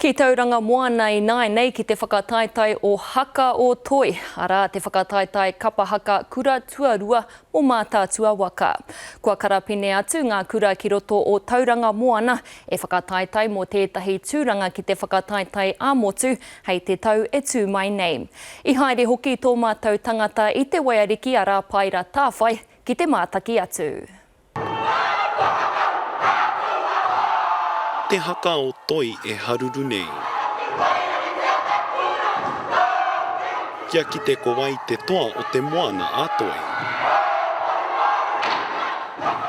Ki Tauranga Moana ināianei ki te whakataetae o Haka o Toi, arā te whakataetae kapa haka kura tuarua mō Mātaatua waka. Kua karapine atu ngā kura ki roto o Tauranga Moana e whakataetae mō tētahi tūranga ki te whakataetae ā-motu hei te tau e tū mai nei. I haere hoki tō mātou tangata i te waiariki a Rāpaira Tāwhai ki te mātaki atu. Te haka o Toi e haruru nei. Kia kite ko wai te toa o te moana a Toi.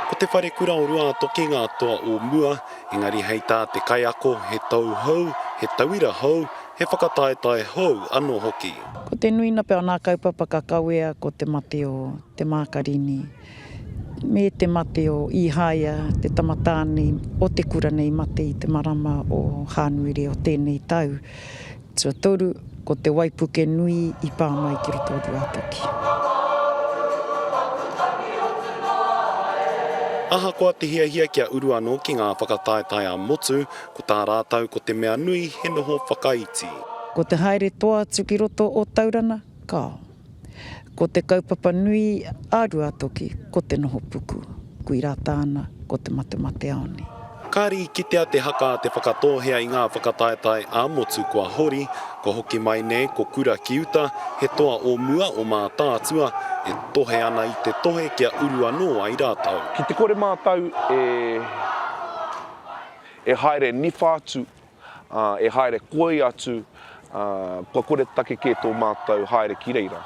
Ko te wharekura o Ruātoki ngā toa o mua, engari hei tā te kaiako he tou hou, he tauira hou, he whakataetae hou anō hoki. Ko te nuina pea o nā kaupapa ka kawea ko te mate o Te Mākarini me te mate o Īhāia, te tama tāne o te kura nei mate i te marama o Hānuere o tēnei tau. Tuatoru, ko te waipuke nui i pā mai ki roto o Ruātoki. Ahakoa te hiahia kia uru anō ki ngā whakataetae ā-motu, ko tā rātou ko te mea nui he noho whakaiti. Ko te haere toa atu ki roto o Taurana, kao. Ko te kaupapa nui a Ruatoki ko te noho puku, koirā tāna ko te matemateaone. Kāre i kitea te haka a Te Whakatōhea i ngā whakataetae ā-motu kua hori, kua hoki mai nei ko Kura ki uta, he toa o mua o Mātaatua, e tohe ana i te tohe kia uru anō ai rātou. Ki te kore mātou e e haere niwha atu ā, e haere koi atu, ā, kua kore take kē tō mātou haere ki reira.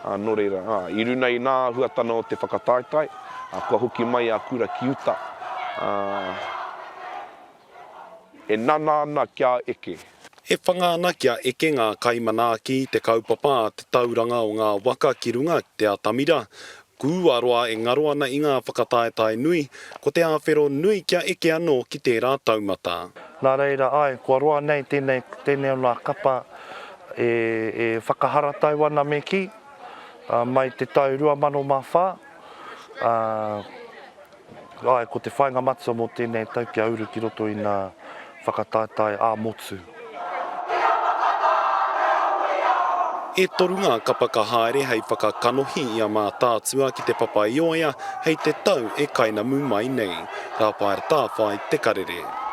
Ā, nō reira, ā, i runa i nā āhuatana o te whakataetae, ā, kua hoki mai a Kura ki uta, ā, e nana ana kia eke. E whanga ana kia eke ngā kaimanaaki i te kaupapa a te tauranga o ngā waka ki runga ki te atamira, Kua roa e ngaro ana i ngā whakataetae nui, ko te āwhero nui kia eke anō ki tērā taumata. Nā reira, āe, kua roa nei tēnei, tēnei o ngā kapa e, e whakaharatau ana me kī, mai te tau 2004, ā, Āe, ko te whāinga matua mō tēnei tau kia uru ki roto i ngā whakataetae ā-motu. E toru ngā kapa ka haere hei whakakanohi i a Mātaatua ki Te Papaioea hei te tau e kainamu mai nei. Rāpaera Tāwhai, Te Karere.